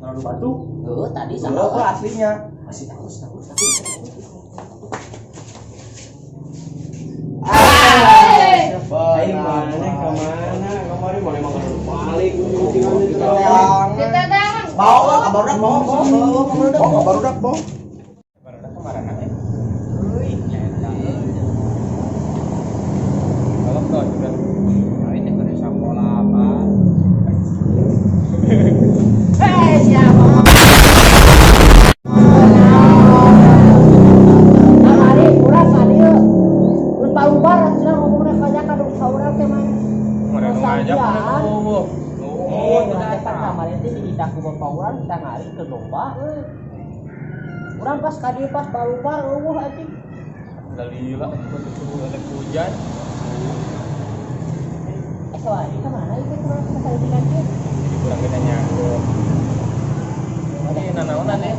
Terlalu batu. Heeh, tadi Sama sama aslinya. Masih takut, takut, takut. Aing mana ka mana? Kamari mana emang balik ujung-ujungan itu. Diteteangan. Bawa ka barudak bawa bawa bawa ka barudak. Bawa ka barudak bawa. Barudak kemana eh? Euy, nya eta euy. Kalau kau juga main ke sekolah apa? Hei, siapa? Kamari urang ka dieu. Terus palubar cenah ngomongna kajakan ka urang teh mah. Kemarin ngajak mana tuh? Oh, urang teh pan kamari teh diidak ku bapak urang kita ngarit ke domba euy. Urang pas ka dieu pas balubar eueuh anjing. Dalila ada hujan. Eh, soalnya ka mana ieu teh kurang saeutik kieu? Jadi kurang kita nyangkut. Ini nanaonan ya.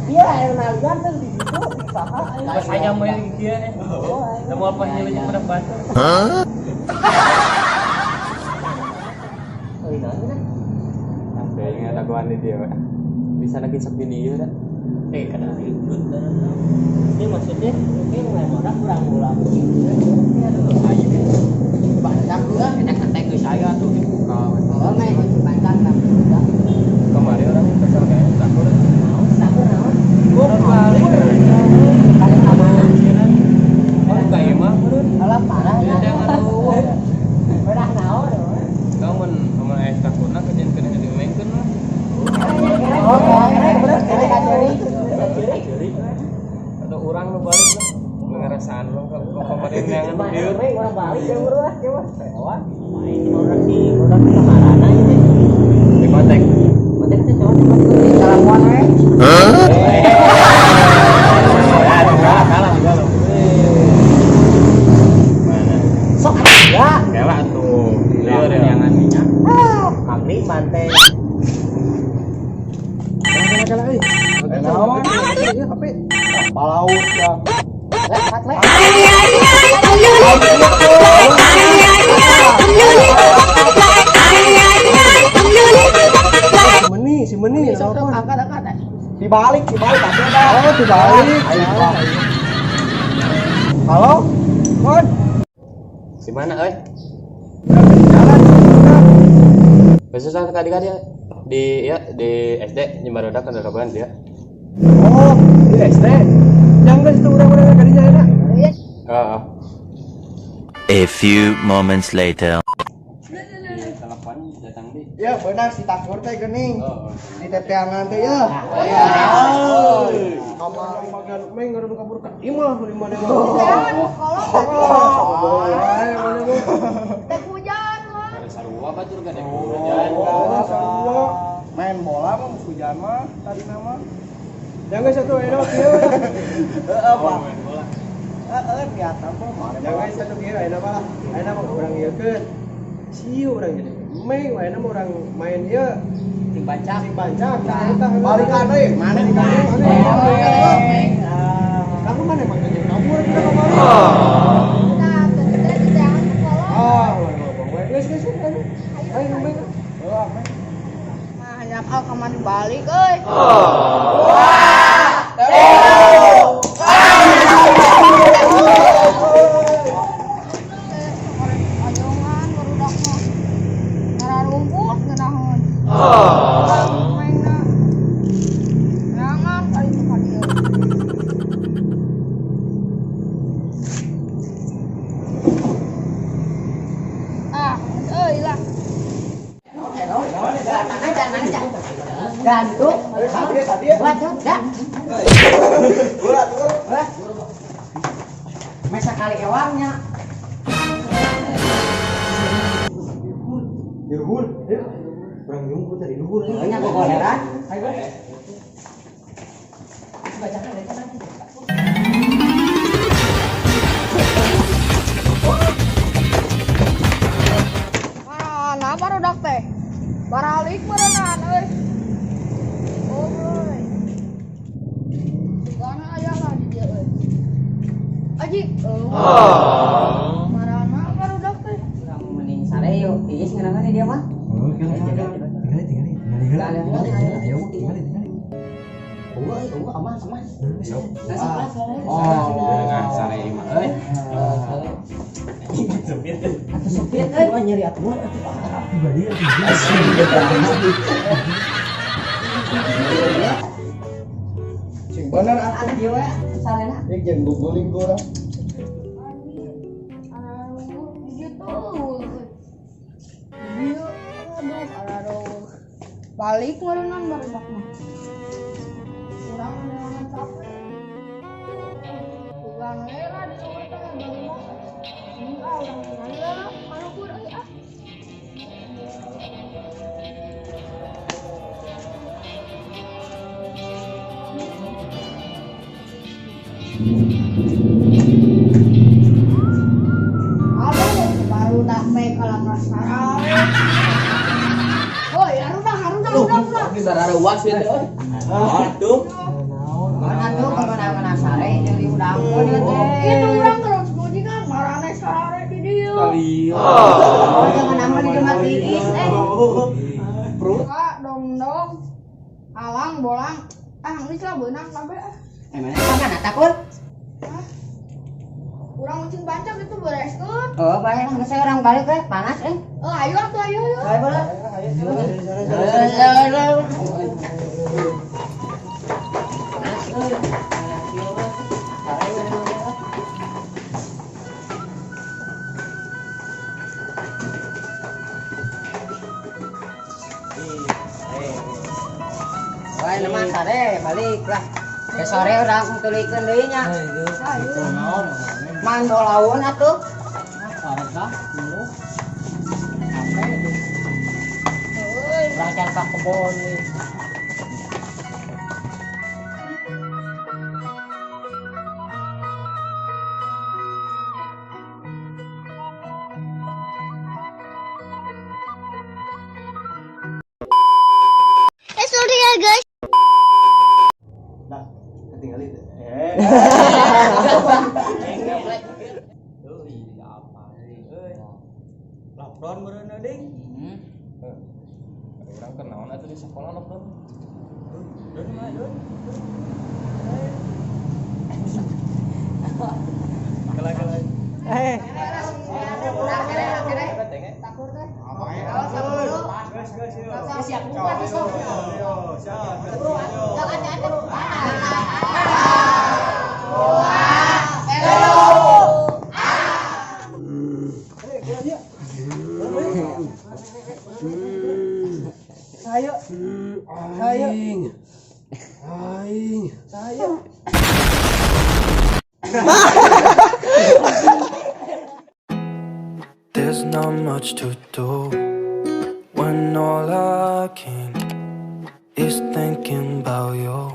Iya, air nalian teh di situ di saha aing. Pas ayam main kieu eh. Nemu apa nyelenya pada batu. Euy, naon cenah? Kayaknya ada gua di dia. Bisa lagi sok di dieu dah. Eh, kada ribut dah. Ini maksudnya mungkin lain orang kurang ulang. Ayo. Bancak lah, enak ketek ke saya tuh dibuka. Oh, main bancak lah. Kemarin orang kesel kayaknya takut. Naon, sakur naon? Orang balik. Balik ka mana? Oh, kayak mah beureun. Alah parah ya. Jangan eueuh. Udah naon. Kau mun mun aya takutna kejen kena dimainkeun lah. Oh, bener bener kaceri. Kaceri. Atau urang nu balik lah. Ngerasaan lo ke kemarin yang dieu. Orang balik ya bro lah, ya mah. Main orang di orang di kamarana ini. Di kontak. Kontak teh coba coba kelakuan we. Kalah kalah juga lo. Mana? Sok ya. Kalah tuh. Lieur ya. Jangan minyak. Ah, kami mante. Kalah euy. Naon? Ieu HP. Palaut ya. Lewat lewat. Si Meni, si Meni. Sok sok angkat angkat. Dibalik, dibalik atuh dah. Oh, dibalik. Halo? Kon. Di mana euy? Jalan. Besok tadi kan di ya di SD Nyembarodak kan ada dia. Oh, di SD. Jangan itu urang-urang kadinya enak. Heeh. A few moments later. Telepon datang di. Ya benar si takur teh geuning. Oh. Di teteangan teh ya. Ya. Kamari magan meng ngaruh kabur ka imah di mana mah. Teh hujan mah. Ada sarua batur kan ya hujan. Oh, sarua. Main bola mah hujan mah tadi nama. Jangan satu enak kieu. Heeh, Pak. Main bola. Heeh, niatan mah. Jangan satu kieu ayeuna mah lah. Ayeuna mah urang ieukeun. Siu urang jadi. Meng ayeuna mah urang main ieu Sing bancak. sing bancak tah eta. Balikan euy, mana di mana? Kamu mana emang jadi kabur kita kemarin? Nah, tadi teh diteangan ku kolot. Ah, geus geus geus. Ayo meng. Heeh, meng. Mah hanya kau kamari balik euy. Ayongan barudak mah. Ngararumput ngeunaheun. Maenna. Neangan kali itu ka dieu. Ah, euy lah. Gantung. Tadi tadi. Buat dah. Ulah tuh. Masa kali ewangnya. Di luhur. Urang nyungkur tadi luhur. Nya gogoleran. Ayo. Bacakan dari sana. Mana barudak teh? Baralik meureunan euy. Euy. Sugana aya lah di dieu euy. Aji, euy. Marana barudak teh. Urang mending sare yuk. Tiis ngeunaheun dia mah. Oh, Tinggal, tinggal, tinggal heula. Ayo, tinggal, tinggal. Eueuh, eueuh aman, aman. Oh, nah, sare mah euy. Sempit. Atuh sempit euy, mah nyeri atuh. Pribadi Sing bener atuh. Atuh ieu we sarena. Ieu jeung guguling ku urang. Aduh, balik meureunan barudak mah. Urang neangan capek. Urang era di luar teh barudak. Ini ah urang ningali lah, kaluhur euy ah. Aduh, barudak teh kalakar sarare. Woi, harudak, harudak, harudak, harudak. Bisa rareuas ieu teh euy. Aduh. Mana tuh kalau mana sare jeung diudangkeun ieu teh. Itu urang terus kan marane sarare di dieu. Oh, jangan nama di rumah tiis eh. Kak, dong dong. Alang bolang. Ah, geus lah beunang kabeh ah. Eh, mana ka mana takut? Hah? Urang ucing bancak itu bereskeun. Oh, bae lah geus urang balik we, panas eh. Oh, ayo atuh ayo ayo. Bae bola. Panas euy. Sare we mah. Wah, nama sare balik lah. Ke sore urang tulikeun deui nya. Ayo. Mandolaun atuh. Euy. Urang can ka kebon nih. Sorry ya guys. Lah, ketinggalan itu. Eh. Euy, apa euy. Lockdown meureun ding. Ada urang keur naon atuh di sekolah lockdown. Don mah don. Kala kala. Eh. Urang kere kere. Takur teh. Gas gas yo. Siap buka tuh sok. Yo, siap. Sok atuh atuh. Saya. Saya. Aing. Saya. There's not much to do when all I can is thinking about you.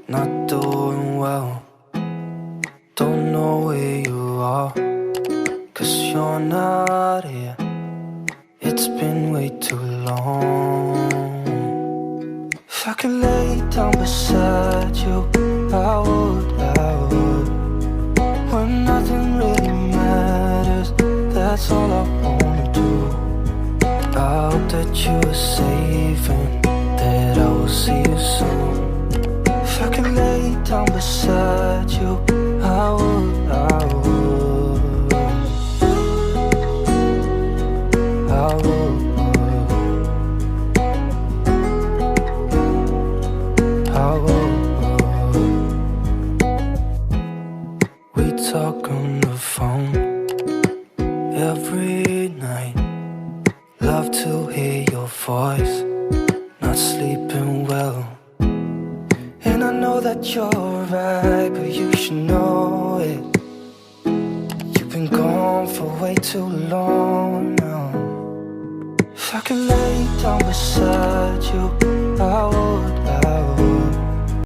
Not doing well, don't know where you are, 'cause you're not here. It's been way too long. If I could lay down beside you, I would, I would. When nothing really matters, that's all I wanna do. I hope that you are safe and that I will see you soon. If I could lay down beside you, I would, I would. I would. I would. We talk on the phone every night. Love to hear your voice. Not sleeping well. And I know that you're right, but you should know it. You've been gone for way too long now. If I could lay down beside